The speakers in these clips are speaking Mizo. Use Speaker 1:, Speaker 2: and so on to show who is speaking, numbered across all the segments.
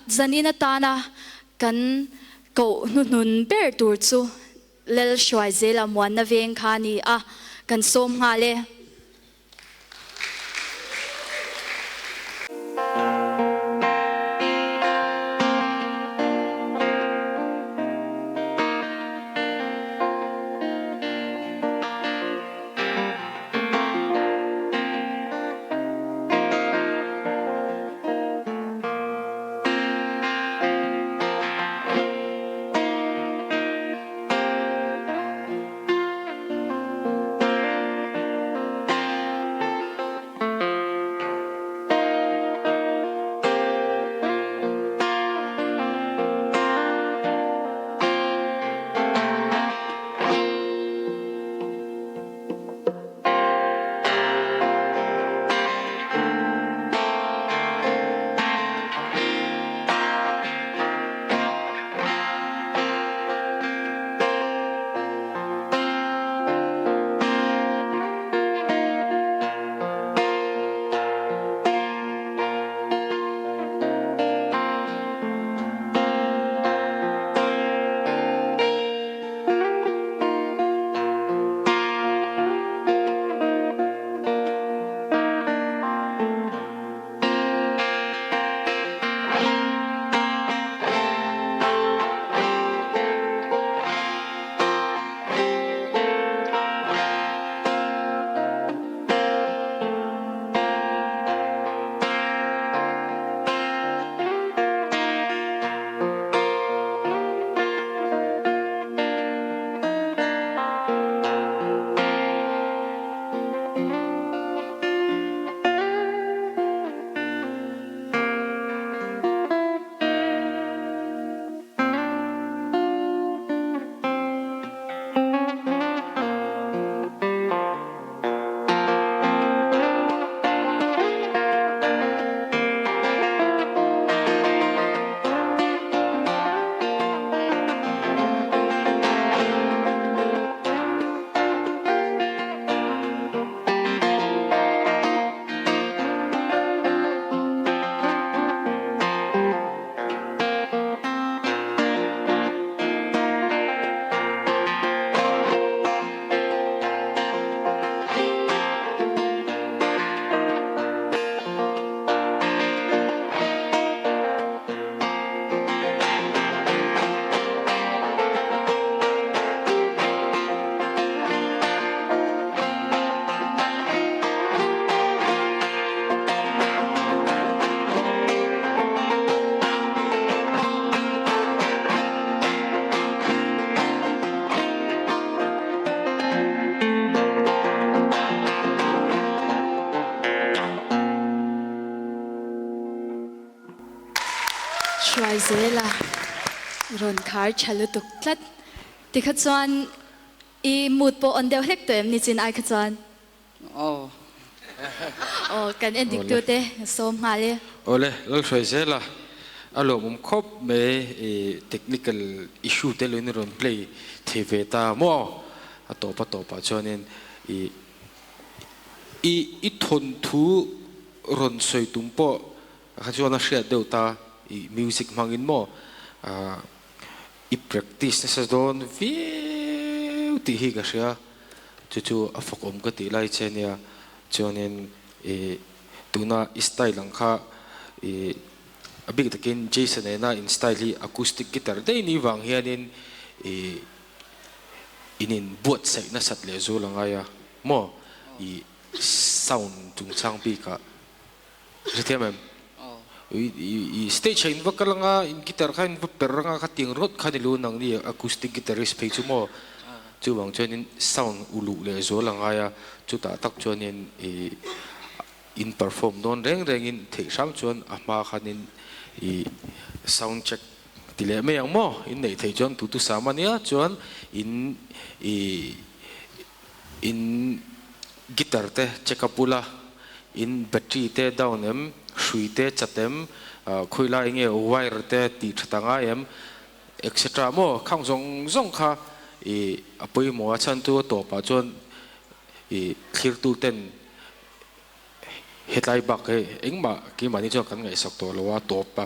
Speaker 1: Zanin atana kan koh hnuhnun ber tur chu Lal Hruaizela muanna veng kha a ni a, kan sawm nghal e. Hruai zel a, rawn khar tha lutuk tlat. Tikha chuan i mood pawh on deuh hlek tawh em ni chin ai kha chuan?
Speaker 2: Aw.
Speaker 1: Aw, kan en dik tute sawm nghal e.
Speaker 3: Awle, Lalhruai zel a, a lawmawm khawp mai i technical issue te lo in rawn play thei ve ta maw? A tawp a tawpah chuanin i i i thawnthu rawn sawi tum pawh kha chuan a hriat deuh ta i music hmangin maw i practice nasa dawn viau tih hi ka hria chu chu a fawk awm ka tih lai che nia chuanin i tuna i style ang kha i a bik takin Jason nena in style hi acoustic guitar daih ni vang hianin i in in buatsaih nasat leh zul a ngai a maw i sound chungchang bikah Hrethiam em? I stage ah in va kal anga in guitar kha in va per anga kha tiang ringawt kha ni lo nang ni acoustic guitarist phei chu maw? Chuvang chuanin sound uluh leh zual a ngai a, chutah tak chuanin i in perform dawn reng rengin theih hram chuan a hma khanin i sound check ti leh mai ang maw? In neih theih chuan tutu sam a nia chuan in i In guitar te check up ula, in battery te down em, hrui te chat em, khawilai nge wire te tih tha ta ngai em etc maw khang zawng zawng kha i a pawimawh a chhan chu a tawpah chuan i thlirtu ten Hetlai bak hi engmah keimahni chuan kan ngaihsak tawh lo a, tawp a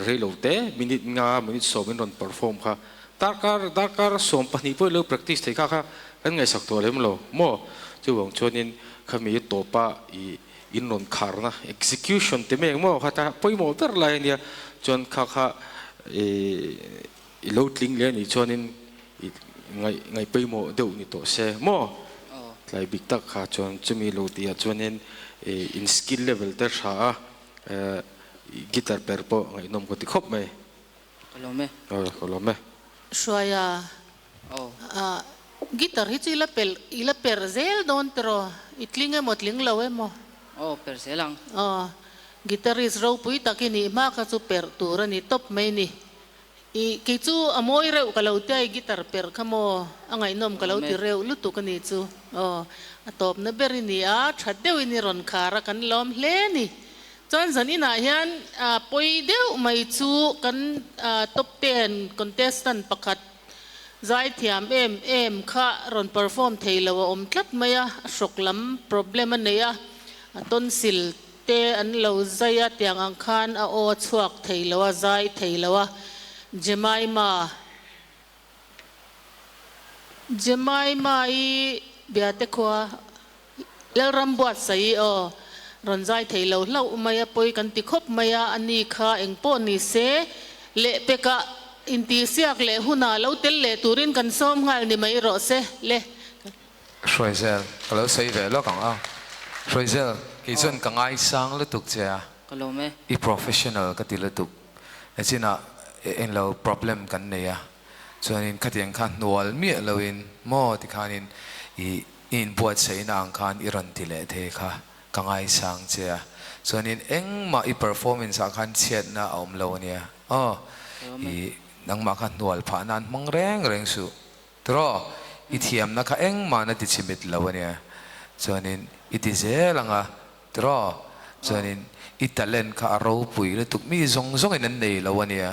Speaker 3: rei lo te, minute nga, minute sawm in rawn perform kha darkar darkar 12 pawh i lo practice thei kha kha kan ngaihsak tawh lem lo maw? Chuvang chuanin khami tawpa i in rawn kharna execution te mai engmaw kha ta pawimawh ber lai a nia, chuan kha kha i i lo tling leh a nih chuanin i ngaih ngaih pawimawh deuh ni tawh se maw? Tlai bik tak kha chuan chumi lo tihah chuanin in skill level te hra a, guitar per pawh ngaihnawm ka ti khawp mai.
Speaker 2: Ka lawm e.
Speaker 3: Aw ka lawm e.
Speaker 4: Hruaia, guitar hi chu i la pel i la per zel dawn tiraw? I tling emaw tling lo emaw?
Speaker 2: Aw per zel ang.
Speaker 4: Aw, guitarist ropui tak i nih hma kha chu perh tur a ni tawp mai ni. I kei chu a mawi reuh ka lo tia i guitar perh kha maw a ngaihnawm ka lo ti reuh lutuk a nih chu aw a tawpna ber i ni a tha deuhin i rawn khar a kan lawm hle a ni chuan zan inah hian pawi deuh mai chu kan top ten contestant pakhat zaithiam em em kha rawn perform thei lo a awm tlat mai a a hrawk lam problem a nei a a tonsil Te an lo zai a tiang ang khan a aw a chhuak thei lo a, zai thei lo a. Jemima Jemima i Biate khua Lalram buatsaih i aw rawn zai thei lo hlauh mai a, pawi kan ti khawp mai a, a ni kha eng pawh ni se lehpekah intihsiak leh hunah lo tel leh turin kan sawm nghal ni mai rawh se le.
Speaker 5: Hruaizel, ka lo sawi ve lawk ang a. Hruaizel, kei chuan ka ngaisang lutuk che a.
Speaker 2: Ka lawm e.
Speaker 5: I professional ka ti lutuk. Echinah englo problem kan nei a, chuanin khatiang kha hnual miah loin maw tikhanin i i inbuatsaihna ang khan i rawn ti leh thei kha ka ngaisang che a. Chuanin engmah i performance ah khan chhiatna a awm lo ania aw. I nangmah kha hnual phah nan hmang reng reng suh. Tiraw, i thiamna kha engmahna ti chimit lo a nia. Chuanin i ti zel ang a, tiraw, chuanin i talent kha a ropui lutuk mi zawng zawngin an nei lo a nia.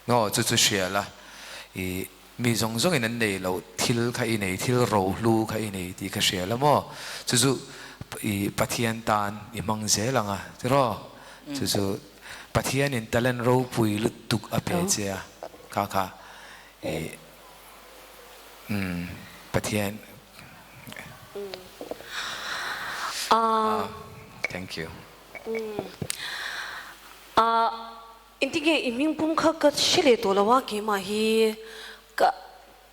Speaker 5: Ngaw, chu chu hria la, i mi zawng zawngin an nei lo thil kha i nei, thil rohlu kha i nei tih kha hria la maw? Chu chu i Pathian tan i hmang zel ang a, tiraw, chu chu Pathianin talent ropui lutuk a pe che a, kha kha. I umm Pathian
Speaker 6: Ah
Speaker 5: thank you.
Speaker 6: Ah engtin nge i hming pum kha ka hre leh tawh lo a keimah hi ka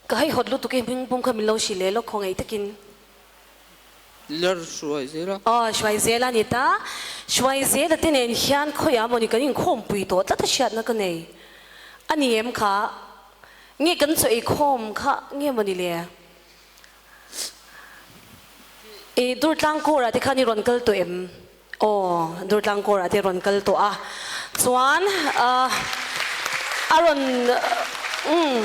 Speaker 6: ka haihawt lutuk e hming pum kha min lo hrilh leh lawk khawngaih takin.
Speaker 2: Lar hruai zel a.
Speaker 6: Aw hruai zel a ni ta. Hruai zel a te nen hian khawiah maw ni kan inkhawmpui tawh tlat a hriatna ka nei. A ni em kha? Nge kan chaw eikhawm kha nge maw ni le? I Durtlang Kawrah te khan i rawn kal tawh em? Aw Durtlang Kawrah te rawn kal tawh a. Chuan a rawn umm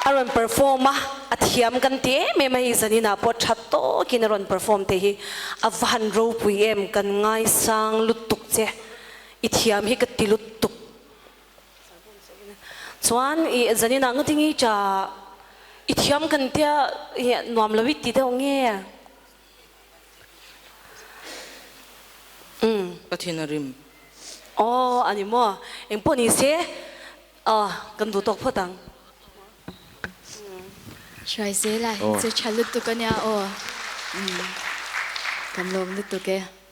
Speaker 6: a rawn perform a, a thiam kan ti em em a hei zaninah pawh tha tawkin a rawn perform te hi a va han ropui em kan ngaisang lutuk che i thiam hi ka ti lutuk. Chuan i zaninah ngatinge i cha i thiam kan tia nuam lo i ti deuh nge? Umm.
Speaker 2: Ka thin a rim.
Speaker 6: Aw a ni maw? Eng pawh ni se aw kan duh tawk phawt ang.
Speaker 1: Hruai zel a, hi chu tha lutuk a nia aw. Umm kan lawm lutuk e.